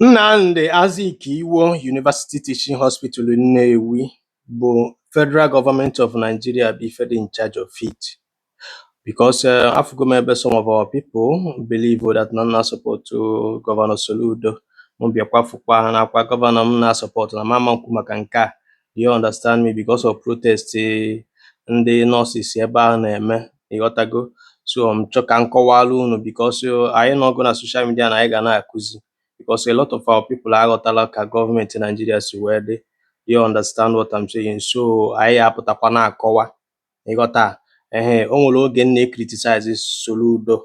Nnamdi Azikiwe University Teaching Hospital, Nnewi, bụ Federal Government of Nigeria bụ ife dị in charge of it, because afụgo m ebe some of our people believe that na na support to Governor Soludo. M bịakwa fụkwa nakwa governor m na support na mama nkwu maka nke a. Do you understand me? Because of protest ndị nurses ebe ahụ na-eme, ịghọtago? So m chọ ka m kọwara unu, because anyị nọgo na social media na anyị ga na-akụzi, because a lot of our people aghọtala ka gọọmenti Nigeria si wee dị. You understand what I'm saying? So anyị apụtakwa na-akọwa, ịghọta? Ehe, o nwere oge m na-criticize Soludo,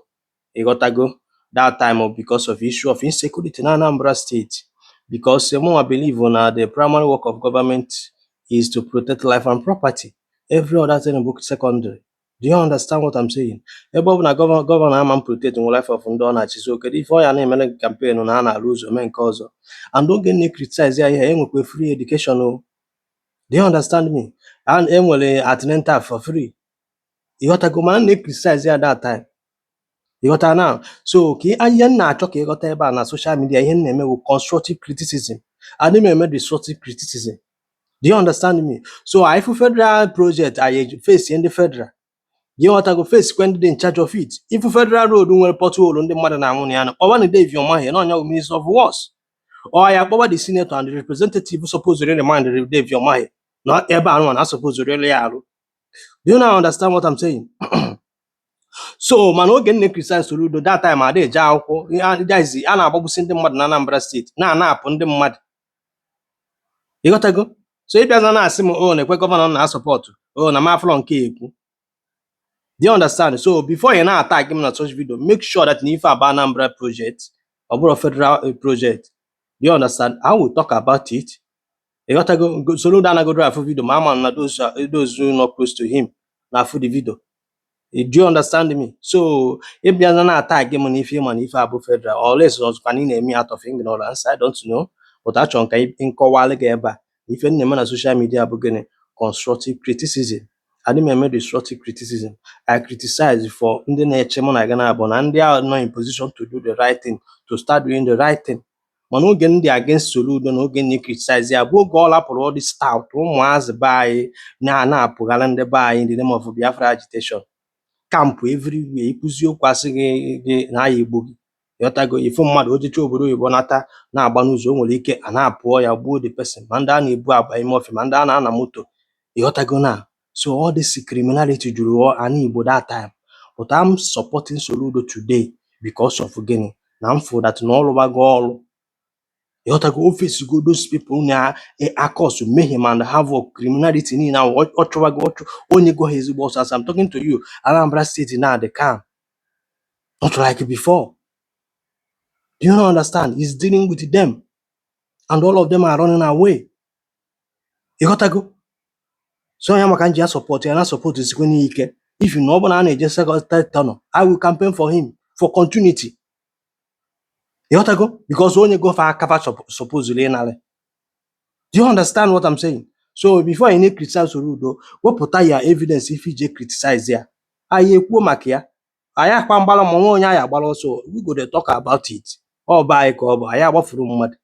ịghọtago? That time, because of issue of insecurity na Anambra State, because mụnwa believe na the primary work of government is to protect life and property. Every other thing bụ secondary. Do you understand what I'm saying? Ebe ọ bụ na governor ama m protect nwe life of ndị ọ na-achị, so kedu ife ọ ya na-emere campaign na a na-arụ ụzọ mee nke ọzọ? And oge m na-criticize ya, ihe enwekwa free education o. Do you understand me? And enwere antenatal for free, ịghọtago? Mana m na-criticize ya that time, ịghọta now? So ka ihe m na-achọ ka ịghọta ebe a na social media, ihe m na-eme bụ constructive criticism. Adị m eme destructive criticism. Do you understand me? So anyị fụ federal project, anyị face ndị federal, ịghọtago? Face kwe ndị dị in charge of it. Ifu federal road nwere pothole, ndị mmadụ na-anwụ na ya, kpọwa na Dave Umahi na onye bụ minister of works, or ya kpọwa the senator and the representative supposed remind Dave Umahi na ebe anụ na suppose really ya arụ. Do you now understand what I'm saying? So mana oge m na-criticize Soludo that time, ada eje akwụkwọ, that is, a na-agbagbusi ndị mmadụ na Anambra Steeti, na-anapụ ndị mmadụ, ịghọtago? So ịbịaza na-asị m o na-ekwe governor na-support o na m afụlọ nke ekwu. Do you understand? So before you na-attack m na such video, make sure that na ife aba Anambra project, ọ bụrụ federal project. Do you understand? I will talk about it, ịghọtago? Soludo anagodo afụ video, ma ama na those who not close to him na-afụ the video. Do you understand me? So ịbịaza na-attack m na ife ịma na ife abụ federal, unless ọzụkwa na ị na-eme out of ignorance, I don't know, but achọrọ m ka nkọwalụ gị ebe a. Ife m na-eme na social media bụ gịnị? Constructive criticism. Adị m eme destructive criticism. I criticize for ndị na-eche mụ na gị na-abụ na ndị ahụ nọ in position to do the right thing to start doing the right thing. Mana oge ndị against Soludo na oge ndị criticize ya bụ oge ọ lapụrụ all this tout ụmụazị be anyị na na-apụgara ndị be anyị in the name of Biafra agitation, camp everywhere. Ịkụzi okwu, asị gị na aya egbu gị, ịghọtago? Ifu mmadụ o jecha obodo oyibo nata na-agba n'ụzọ, o nwere ike a na-apụọ ya gbuo the person, ma ndị a na-ebu aba ime ọfịa, ma ndị a na-ana moto, ịghọtago na? So all this criminality juru ana Igbo that time. But I'm supporting Soludo today because of gịnị? Na m fụ that na ọ rụbago ọrụ, ịghọtago? O facego those people na a-cause mayhem and havoc, criminality niile ahụ ọ chụwago ọchụ, onye go ha ezigbo ọsọ. As I'm talking to you, Anambra State now dey calm, not like before. Do you not understand? He's dealing with them and all of them are running away, ịghọtago? So ya maka nji ya support ya na support sikwe n'ike. If na ọ bụ na a na-eje second, third tenure, I will campaign for him for continuity, ịghọtago? Because onye gofe akafa supposedly ịnarị. Do you understand what I'm saying? So before ị na-criticize Soludo, wepụta ya evidence ife ije criticize ya, anyị ekwuo maka ya. Anyị akpa mgbara ma nwa onye anyị agbara ọsọ, we go dey talk about it. Ọ bụ anyị ka ọ bụ anyị agbafuru mmadụ.